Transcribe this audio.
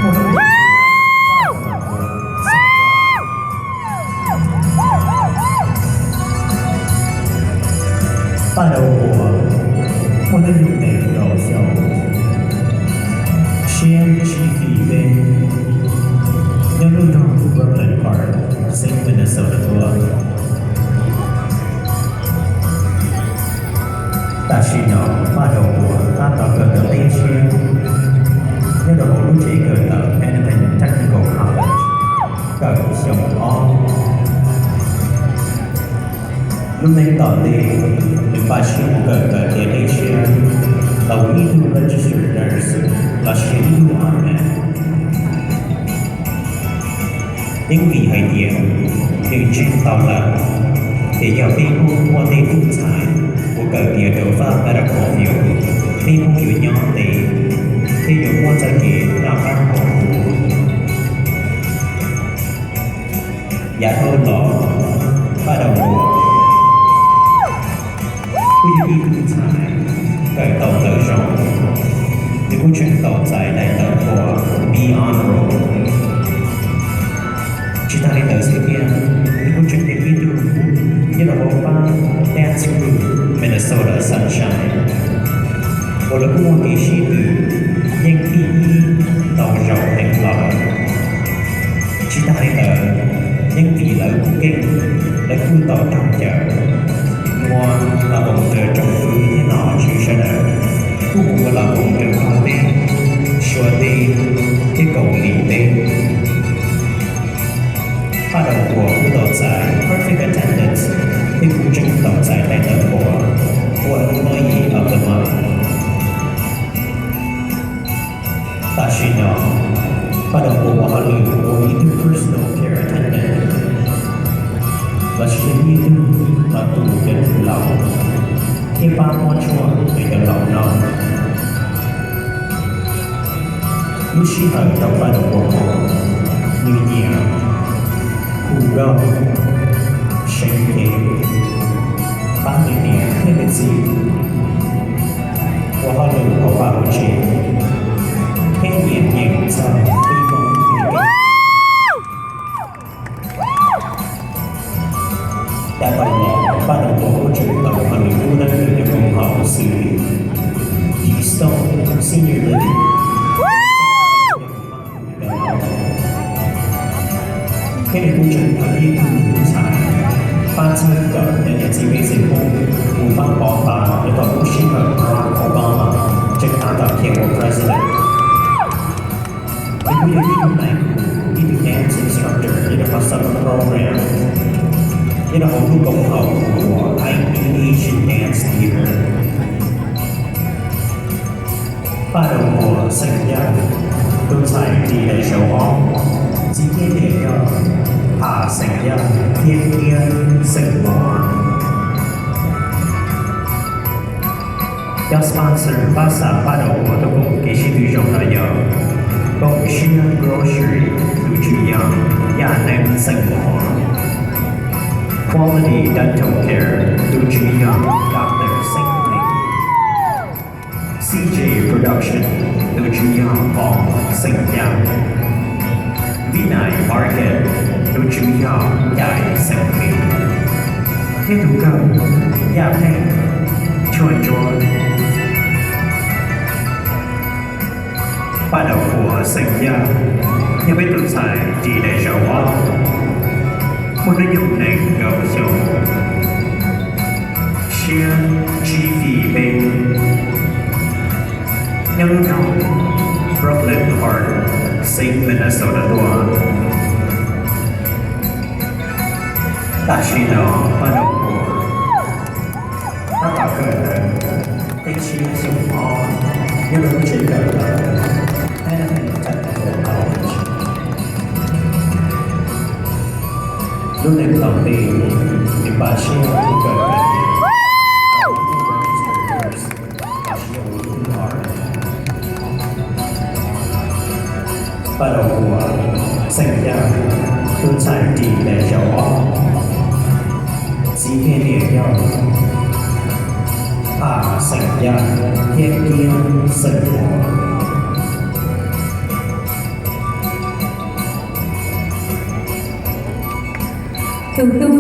Paj Dau Npuas muaj hnub nyoog nees nkaum xyoo, siab tsib feet peb, nyob lub nroog Brooklyn Park, xeev Minnesota tuaj. Tam sim no Paj Dau Npuas tab tom kawm ntawv teb tshiab nyob rau hauv lub tsev kawm ntawv Hennepin Technical College, kawm xyoo ob. Lub neej tom ntej, nws npaj siab mus kawm ntawv tiav teb tshiab tau ib tug registered nurse lossis ib tug R N. Yeej vim hais tias nws ntseeg tau lawm tias yog peb Hmoob muaj tej tub ntxhais uas kawm tiav rau fab medical field, peb Hmoob yuav nyob ntev thiab yuav muaj txoj kev noj qab npaum. Yav dhau los, Paj Dau Npuas kuj yog ib tug ntxhais kawm tau ntawv zoo, nws kuj tseem tau txais daim ntawv qhua B Honor Roll. Tsis tas li ntawd xwb thiab, nws kuj tseem yog ib tug nyob rau hauv pab dance group Minnesota Sunshine, uas lawv kuj muaj kev sib tw yeej thib ib tau zaum heev los lawm. Tsis tas li ntawd, yeej vim lawv kuj keej, lawv kuj tau raug cawm muab los koom nrog tsoom fwv thiab nom tswv sawv daws kuj mus ua los koom nrog Nplog teb, Suav teb thiab Kaus Lim teb. Paj Dau Npuas kuj tau txais perfect attendance thiab kuj tseem tau txais daim ntawv qhua Employee of the Month. Tam sim no, Paj Dau Npuas ua hauj lwm ua ib tug personal care attendant, lossis yog ib tug uas tu cov neeg laus thiab pab muab tshuaj rau cov laus noj. Lub sij hawm thaum Paj Dau Npuas pom, nws nyiam hu nkauj, seev cev, pab nws niam thiab nws txiv ua hauj lwm hauv vaj hauv tsev, thiab nyiam nyeem txog fij foob. Yav tau los Paj Dau Npuas kuj tseem tau hauj lwm pub dawb nws cov koom haum xws li Keystone Senior Living, thiab nws kuj tseem yog ib tug ntxhais pab txhawb kom cov niam txiv pej xeem Hmoob mus pab pov pam rau thaum lub sij hawm Barack Obama tseem tab tom khiav ua president. Nws kuj yog ib tug nais khu, ib tug dance instructor nyob rau hauv summer program nyob rau hauv lub koom haum hu ua Ainu Asian Dance Theater. Paj Dau Npuas xeem Yaj, tus ntxhais ris daim zauv ob, txiv thiab niam yog Pham xeem Yaj thiab Kiab xeem Mos. Cov sponsor pab xa Paj Dau Npuas tuaj koom kev sib tw zoo no yog Koom Siab Grocery tus tswv yog Yaj Neeb xeem Mos, Quality Dental Care tus tswv yog Doctor Xeeb Leej, C J Production tus tswv yog Pov xeem Yaj, Vinay Market tus tswv yog Yaj xeem Leej, thiab tus kawg Yaj Pheej Tshuaj Ntsuab. Paj Dau Npuas xeem Yaj yog peb tus ntxhais ris daim zauv ob, muaj hnub nyoog nees nkaum xyoo, siab tsib feet peb, nyob lub nroog Brooklyn Park, xeev Minnesota tuaj. Tam sim no Paj Dau Npuas tab tom kawm ntawv teb tshiab xyoo ob nyob rau lub tsev kawm ntawv Hennepin Technical College. Lub neej tom ntej, nws npaj siab mus kawm ntawv Paj Dau Npuas xeem Yaj, tus ntxhais ris daim zauv ob, txiv thiab niam yog Pham xeem Yaj thiab Kiab xeem Mos. Tus hlub